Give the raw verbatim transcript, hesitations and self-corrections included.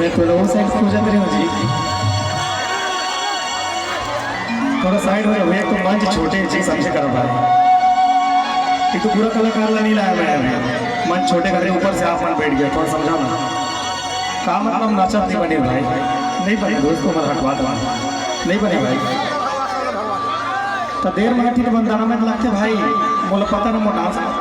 मैं तो लोगों से पूछत रहे हो जी। थोड़ा साइड हो जाओ, एक तो मंच छोटे जी, समझे करो भाई। ये तो पूरा कलाकार ला नहीं लाया मैं अभी। मंच छोटे कर रहे, ऊपर से आप मन बैठ गए, थोड़ा समझाओ ना। का मतलब नाचत नहीं बने भाई? नहीं बने दोस्तों, मत हटवा दो। नहीं बने भाई। तो देर में हटी तो बंदा में लगते भाई, बोला पता ना मोटा।